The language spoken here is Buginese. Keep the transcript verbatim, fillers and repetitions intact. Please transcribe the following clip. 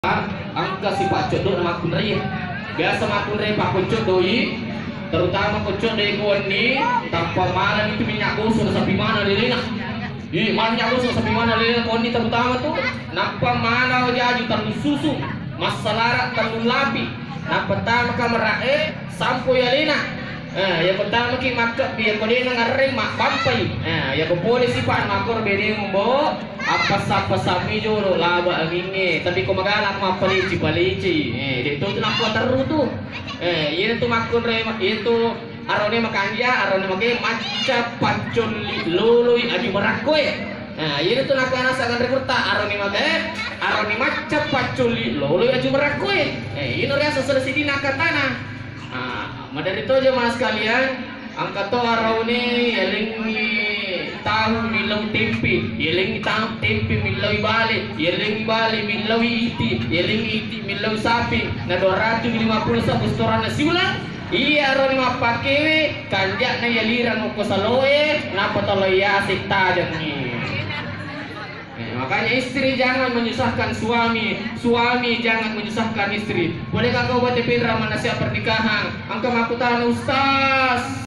Engka sipaccoddo makkunrai. Biasa makkunrai pakkoccodoi, terutama koccodoi ko wenni, tappa maneng itu minyak gosok sapi maneng lelena. Ih, minyak gosok sapi maneng lelena ko wenni terutama tu. Nappa maneng jaju tellu susu, massalara tellu lapi. Nappa tama kamarae, sampo yalena. Eh, yako tamaki makkebbi, yako dena ngarreng mabbampai. Eh, yako pole sipa makkoro benemu bo, appasa-pasami jolo laba angingnge. Tapi ko magala mappaleci-paleci. Eh, de to tu nakko terru tu. Eh, iya tu makkunrai, iya tu arone makanja, arone mage macca paccolli loloi aju marakkoe. Nah, iya tu nakana sagan rekurta arone mage, arone macca paccolli loloi aju marakkoe. Eh, ino riasa sala sidina katana. Ah, maderri to jemaah sekalian, engka to arauni yalengngi tahu millau tempe, yalengngi tahu tempe millau bale, yalengngi bale millau iti, yalengngi iti millau sapi, na dua ratus lima puluh sabu setoranna siulang, iya aroni mappakewe, kanja'na yalirang okko saloe, nappa tolo yase tajengngi. Eh, makanya istri jangan menyusahkan suami, suami jangan menyusahkan istri. Bolehkah kau baca pinra manasihat pernikahan? Engka makkutana, Ustaz.